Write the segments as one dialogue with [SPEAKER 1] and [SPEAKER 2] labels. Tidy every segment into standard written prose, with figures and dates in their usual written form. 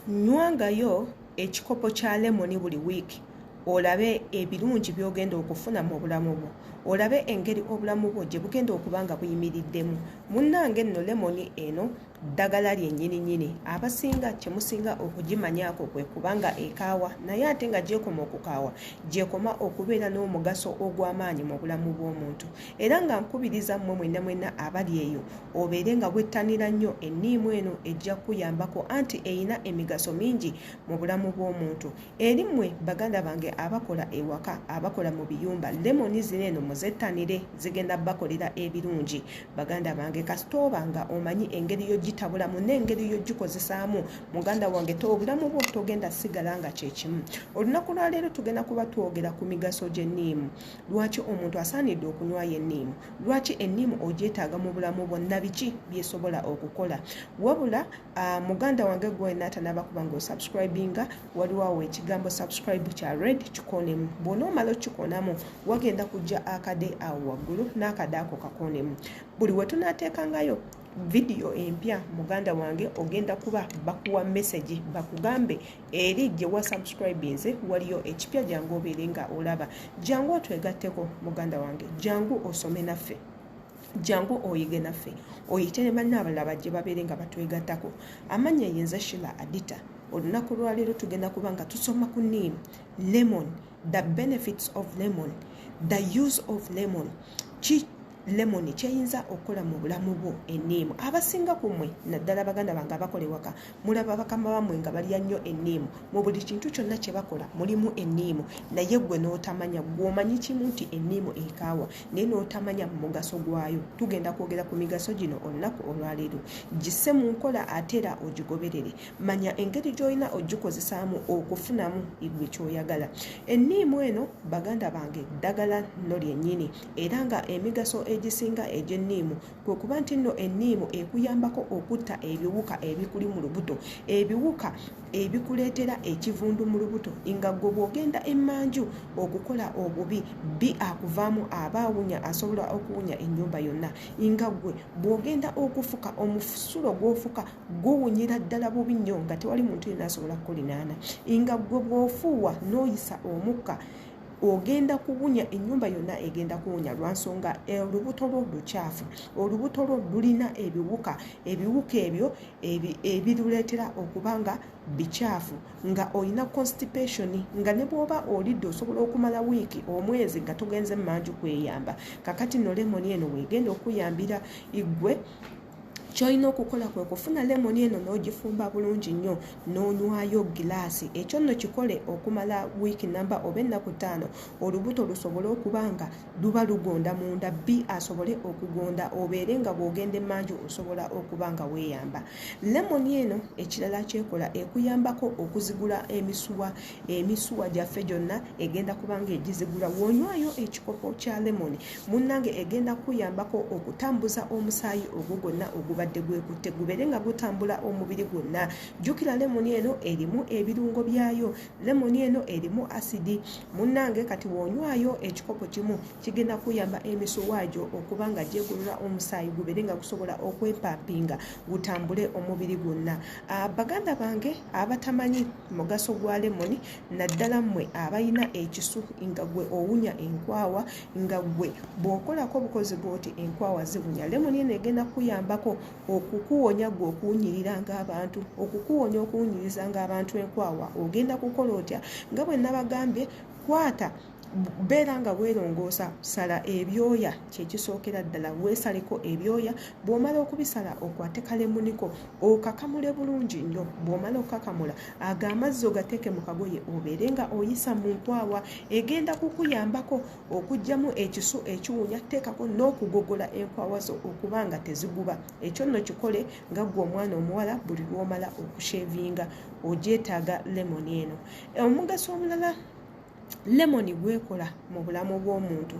[SPEAKER 1] Nywangayo ekikopo kya lemoni buli wiiki, olabe ebirungi by'ogenda okufuna mu bulamu bwo, olabe engeri obulamu bwo gye bugenda okuba nga buyimiriddemu. Munnange nno lemoni eno ddagala lyennyini nnyini. Abasinga kye musinga okugimanyaako kwe kuba nga ekaawa, naye ate nga gy'ekoma okukaawa, gy'ekoma okubeera n'omugaso ogw'amaanyi mu bulamu bw'omuntu. Era nga nkubiriza mmwe mwenna mwenna abali eyo, obeere nga wettanira nnyo enniimu eno, ejja kukuyambako anti eyina emigaso mingi mu bulamu bw'omuntu. Eri mmwe baganda bange abakola ewaka, abakola mu biyumba, lemoni zino eno muzettanire, zigenda bakolera ebirungi. Baganda bange, kasita oba nga omanyi engeri y'ogitabulamu n'engeri y'ogikozesaamu, muganda wange, obulamu bwo togenda sigala nga kyekimu. Olunaku lwaleero tugenda kuba twogera ku migaso gy'enniimu. Lwaki omuntu asaanidde okunywayo enniimu? Lwaki enniimu ogyetaaga mu bulamu bwo? Na biki byesobola okukola? Wabula muganda wange, gwe natanaba kuba nga osubscribinga, waliwo awo ekigambo "subscribe" kya red, kikonemu. Bw'onoomala okikonamu, wagenda kujja akade awo waggulu, n'akade ako kakonemu. Buli we tunaateekangayo vidiyo empya, muganda wange, ogenda kuba bakuwa message, bakugambe eri gye wa subscribinze waliyo ekipya, jangu obeere nga olaba. Jangu otwegatteko, muganda wange, jangu osome naffe, jangu oyige naffe, oyite ne banna abalala bajje babeere nga batwegattako. Amannya yenze Shila Adita. Olunaku lwaleero tugenda kuba nga tusoma ku neem, lemon, the benefits of lemon, the use of lemon, ki lemoni kyeyinza okukola mu bulamu bwo. Enniimu, abasinga ku mmwe, naddala baganda bange abakola ewaka, mulaba bakama bammwe nga balya nnyo enniimu. Mu buli kintu kyonna kye bakola mulimu enniimu, naye gwe n'otamanya. Gw'omanyi kimu nti enniimu ekaawa, naye n'otamanya mugaso gwayo. Tugenda kwogera ku migaso gino olunaku olwaleero. Gisse mu nkola ate era ogigoberere. Manya engeri gy'olina ogikozesaamu okufunamu gwe ky'oyagala. Enniimu eno, baganda bange, ddagala nno lyennyini, era nga emigaso egisinga egy'enniimu kwe kuba nti nno enniimu ekuyambako okutta ebiwuka ebikuli mu lubuto, ebiwuka ebikuleetera ekivundu mu lubuto, nga gwe bw'ogenda emmanju okukola obubi, bi akuvaamu aba awunya, asobola okuwunya ennyumba yonna, nga gwe bw'ogenda okufuka, omusulo gw'ofuka guwunyira ddala bubi nnyo, nga tewali muntu yenna asobola kukulinaana, nga gwe bw'ofuuwa n'oyisa omukka ogenda kuwunya, ennyumba yonna egenda kuwunya, lwansonga olubuto lwo lukyafu, olubuto lwo lulina ebiwuka, ebiwuka ebyo ebiruleetera okuba nga bikyafu, nga olina constipation, nga ne bw'oba olidde osobola okumala wiiki, omwezi nga togenze mmanju kweyamba. Kakati no lemoni eno weegenda okuyambira igwe. Kyolina okukola kwe kufuna lemoni eno n'ogifumba bulungi nnyo, n'onywayo gilaasi. Ekyo nno kikole okumala wiiki namba oba ennaku 5, olubuto lusobole okuba nga luba lugonda munda, bi asobole okugonda, obeere nga bw'ogenda emmanju osobola okuba nga weeyamba. Lemoni eno ekirala kyekola, ekuyambako okuzigula emisuwa. Emisuwa gyaffe gyonna egenda kuba nga egizigula w'onywayo ekikopo kya lemoni. Munnange, egenda kukuyambako okutambuza omusaayi ogwo gwonna ogubadde gwekutte, gubeere nga gutambula omubiri gwonna. Jjukira, lemoni eno erimu ebirungo byayo, lemoni eno erimu asidi. Munnange, kati bw'onywayo ekikopo kimu, kigenda kuyamba emisuwa gyo okuba nga gyegolola, omusaayi gubeere nga gusobola okwepampinga gutambule omubiri gwonna. Baganda bange abatamanyi mugaso gwa lemoni, naddala mmwe abalina ekisu, nga gwe owunya enkwawa, nga gwe bw'okolako obukozi bwoti enkwawa ziwunya, lemoni eno egenda kukuyambako okukuwonya gwe okuwunyirira ng'abantu, okukuwonya okuwunyiriza ng'abantu enkwawa. Ogenda kukola otya? Nga bwe nabagambye, kwata, beera nga weerongoosa, sala ebyoya, kyekisookera ddala, weesaleko ebyoya. Bw'omala okubisala, okwate kalemuniko okakamule bulungi nnyo. Bw'omala okukakamula, ago amazzi ogateeke mu kagoye, obeere nga oyisa mu nkwawa. Egenda kukuyambako okuggyamu ekisu ekiwunya, teekako n'okugogola enkwawa zo okuba nga teziguba. Ekyo nno kikole nga ggwe omwana omuwala buli lw'omala okushevinga. Ogyetaaga lemoni eno. Omugaso omulala lemoni gwekola mu bulamu bw'omuntu,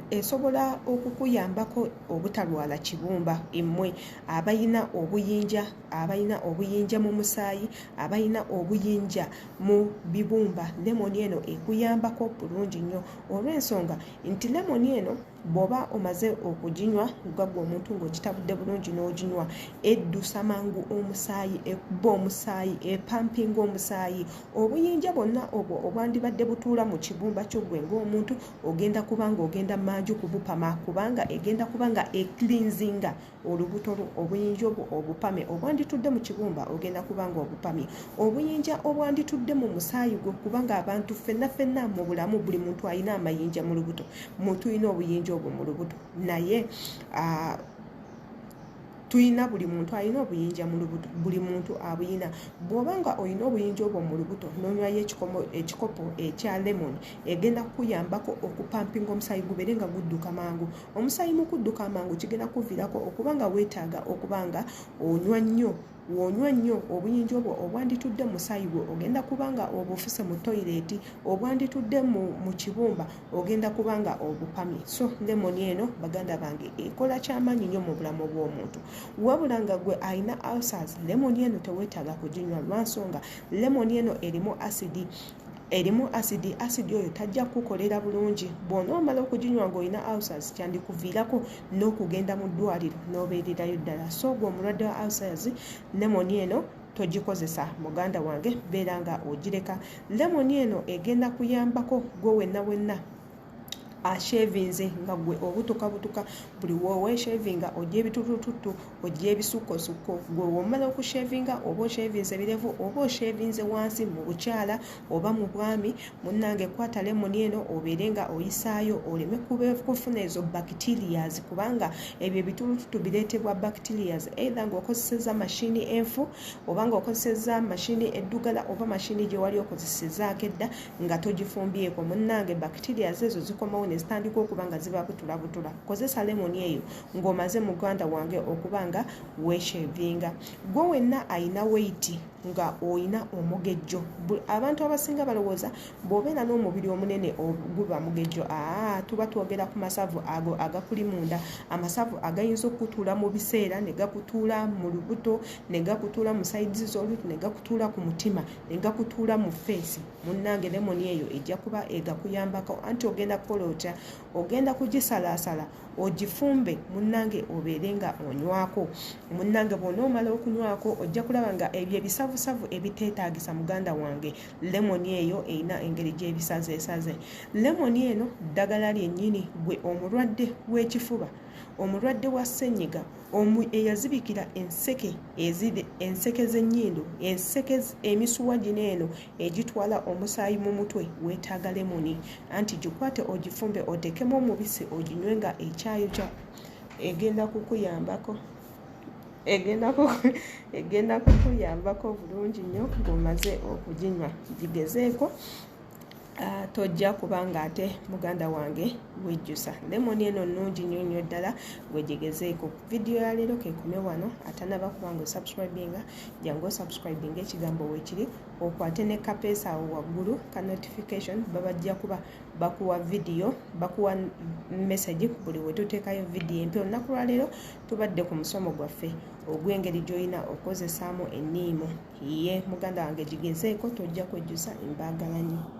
[SPEAKER 1] esobola okukuyambako obutalwala kibumba. Emmwe abalina obuyinja, abalina obuyinja mu musaayi, abalina obuyinja mu bibumba, lemoni eno ekuyambako bulungi nnyo, olw'ensonga nti lemoni eno Bw'oba omaze okuginywa nga gwe omuntu ng'ogitabudde bulungi n'oginywa, eddusa mangu omusaayi, ekuba omusaayi, epampinga omusaayi. Obuyinja bwonna obwo obwandibadde butuula mu kibumba kyo gwe ng'omuntu ogenda kuba nga ogenda manju kubupama, kubanga egenda kuba nga ecleansinga olubuto lwo. Obuyinja obwo obupame obwanditudde mu kibumba ogenda kuba nga obupamye. Obuyinja obwanditudde mu musaayi gwo, kubanga abantu ffenna ffenna mu bulamu buli muntu alina amayinja mu lubuto, tulina obuyinja obwo mu lubuto, naye tulina buli muntu alina obuyinja mu lubuto, buli muntu abuyina. Bw'oba nga olina obuyinja obwo mu lubuto n'onywayo ekikopo ekya lemon, egenda kukuyambako okupampinga omusaayi gubeere nga gudduka mangu. Omusaayi mu kudduka amangu kigenda kuviirako okuba nga weetaaga okuba nga onywa nnyo. W'onywa nnyo, obuyinja obwo obwanditudde mu musaayi gwo ogenda kuba nga obufuse mu toyireeti, obwanditudde mu kibumba ogenda kuba nga obupamye. So lemon eno baganda bange ekola kyamaanyi nnyo mu bulamu bw'omuntu. Wabula nga gwe alina ulcers, lemon eno teweetaaga kuginywa lwa nsonga lemon eno erimu asidi, erimu asidi. Asidi oyo tajja kukukolera bulungi. Bw'onoomala okuginywa ng'olina ulcers, kyandikuviirako n'okugenda mu ddwaliro n'obeererayo ddala. So gwe omulwadde wa ulcers, lemon eno togikozesa muganda wange, beera nga ogireka. Lemon eno egenda kuyambako gwe wenna wenna ashavinze, nga gwe obutukabutuka buli woweeshavinga ojja ebitutututtu, ojja ebisukkosukko. Gwe womala okushavinga, oba oshavinze birevu oba oshavinze wansi mu bukyala oba mu bwami, munnange kwata lemon eno obeere nga oyisaayo oleme kufuna ezo bacterias, kubanga ebyo ebitulututu bireetebwa bacterias, either ng'okozesezza mashini enfu oba ng'okozesezza mashini eddugala oba mashini gye wali okozesezaako edda nga togifumbyeko. Munnange bacterias ezo zikomawo ne zitandika okuba nga zibabutulabutula. Kozesa lemon eyo ng'omaze muganda wange okuba nga weeshavinga. Gwe wenna ayina weight nga oyina omugejjo, abantu abasinga balowooza bw'obeera n'omubiri omunene guba mugejjo. Tuba twogera ku masavu ago agakuli munda, amasavu agayinza okukutuula mu biseera, ne gakutuula mu lubuto, ne gakutuula mu sides z'olubuto, ne gakutuula ku mutima, ne gakutuula mu face. Munnange lemon eyo ejja kuba egakuyambako. Anti ogenda kukola otya? Ogenda kugisalaasala ogifumbe munnange obeere nga onywako. Munnange bw'onoomala okunywako ojja kulaba nga ebyo ebisavusavu ebiteetaagisa muganda wange, lemon eyo erina engeri gy'ebisazeesaze. Lemon eno ddagala lyennyini gwe omulwadde w'ekifuba, omulwadde wa ssenyiga, eyazibikira enseke enseke z'ennyindo, enseke emisuwa gino eno egitwala omusaayi mu mutwe, weetaaga lemoni. Anti gikwate ogifumbe oteekemu omubisi oginywe nga ekyayokya, egenda kukuyambako, egenda kukuyambako bulungi nnyo ng'omaze okuginywa. Gigezeeko, tojja kubanga ate muganda wange wejjusa. Lemon eno nnungi nnyo nnyo ddala, gwegigezeeko. Vidiyo ya leero keekome wano. Atanaba kubanga osubscribinga, jangu osubscribinga, ekigambo weekiri, okwate ne kapeesa awo waggulu ka notification, babajja kuba bakuwa vidiyo, bakuwa message buli we tuteekayo vidiyo empya. Olunaku lwaleero tubadde ku musomo gwaffe ogw'engeri gy'olina okukozesaamu enniimu. Ye muganda wange gigezeeko, tojja kwejjusa. Embaagala nnyo.